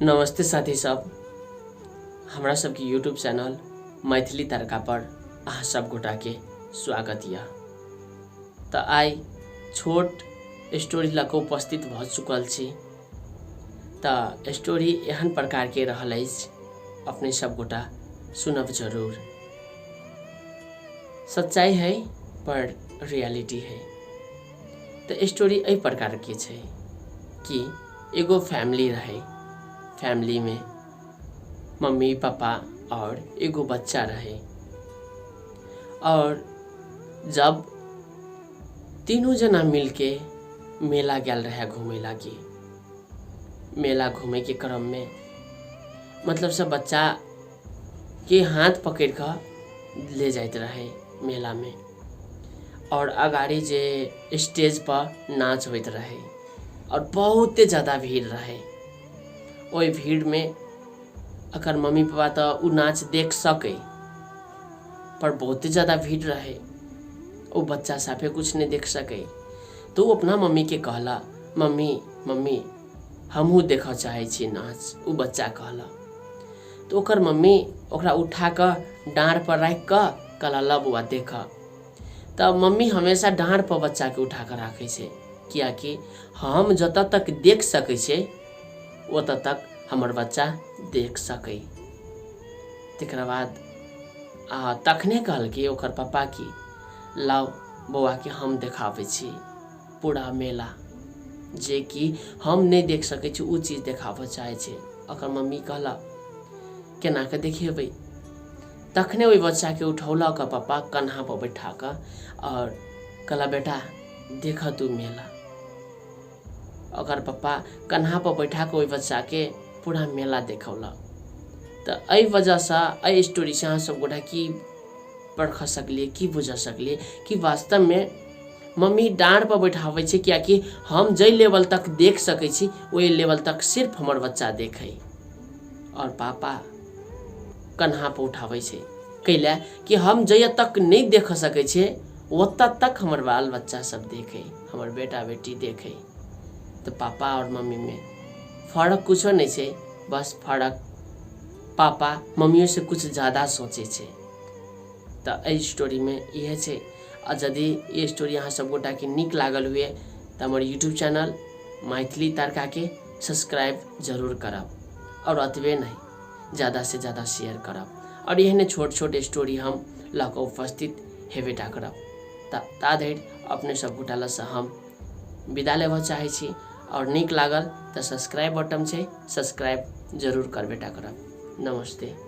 नमस्ते साथी सब, हमरा सबके यूट्यूब चैनल मैथिली तड़का पर अहाँ सब गोटा के स्वागत यऽ। तऽ आइ छोट स्टोरी लऽ कऽ उपस्थित भऽ चुकल छी। तऽ स्टोरी एहन प्रकार के रहल अछि, अपने सब गोटा सुनब जरूर। सच्चाई है पर रियलिटी है। तऽ स्टोरी एहि प्रकार के छै कि एगो फैमिली रहै, फैमिलीमे मम्मी पापा आओर एगो बच्चा रहै। आओर जब तीनू जना मिलके मेला गेल रहै घूमे लागी, मेला घूमेके क्रममे मतलब सब बच्चा के हाथ पकड़ि कऽ ले जाइत रहै मेलामे। आओर अगाड़ी जे स्टेज पर नाच होइत रहै आओर बहुते ज्यादा भीड़ रहै। ओहि भीड़मे एकर मम्मी पापा तऽ ओ नाच देख सकै, पर बहुते ज्यादा भीड़ रहै, ओ बच्चा साफे कुछ नहि देख सकै। तऽ ओ अपना मम्मीके कहला, मम्मी मम्मी हमहूँ देखऽ चाहै छी नाच। ओ बच्चा कहला। तऽ ओकर मम्मी ओकरा उठा कऽ डाँड़ पर राखि कऽ कहला, लऽ बौआ देखऽ। तऽ मम्मी हमेशा डाँड़ पर बच्चाके उठा कऽ राखै छै, किएकि हम जतऽ तक देख सकै छियै ओतऽ तक हमर बच्चा देख सकै। तकरा बाद आ तखने कहलकै ओकर पप्पा कि लाउ बौआके हम देखाबै छी पूरा मेला, जे कि हम नहि देख सकै छी ओ चीज देखाबऽ चाहै छै। ओकर मम्मी कहलक केना कऽ देखेबै। तखने ओहि बच्चाके उठौलक पप्पा कन्हा पर बैठा कऽ आओर कहलक बेटा देख तू मेला। ओकर पप्पा कन्हा पर बैठा कऽ ओहि बच्चाके पूरा मेला देखौलक। तऽ एहि वजहसँ एहि स्टोरीसँ अहाँ सब गोटा की परख सकलियै, की बुझ सकलियै कि वास्तवमे मम्मी डाँड़ पर बैठाबै छै, कियाकि हम जाहि लेवल तक देख सकै छी ओहि लेवल तक सिर्फ हमर बच्चा देखै, आओर पापा कन्हा पर उठाबै छै कैला कि हम जहिया तक नहि देख सकै छियै ओतऽ तक हमर बाल बच्चा सब देखै, हमर बेटा बेटी देखै। तऽ पापा आओर मम्मीमे फरक कुछो नहि छै, बस फरक पापा मम्मियोसँ कुछ ज्यादा सोचै छै। तऽ एहि स्टोरीमे इएह छै। आ यदि ई स्टोरी अहाँ सब गोटाके नीक लागल हुए तऽ हमर यूट्यूब चैनल मैथिली तड़काके सब्सक्राइब जरूर करब, आओर एतबे नहि ज्यादासँ ज्यादा शेयर करब, आओर एहने छोट छोट स्टोरी हम लऽ कऽ उपस्थित हेबे टा करब। तऽ ता धरि अपने सब गोटा लऽसँ हम विदा लेबऽ चाहै छी, आओर नीक लागल तऽ सब्सक्राइब बटन छै, सब्सक्राइब जरूर करबे टा करब। नमस्ते।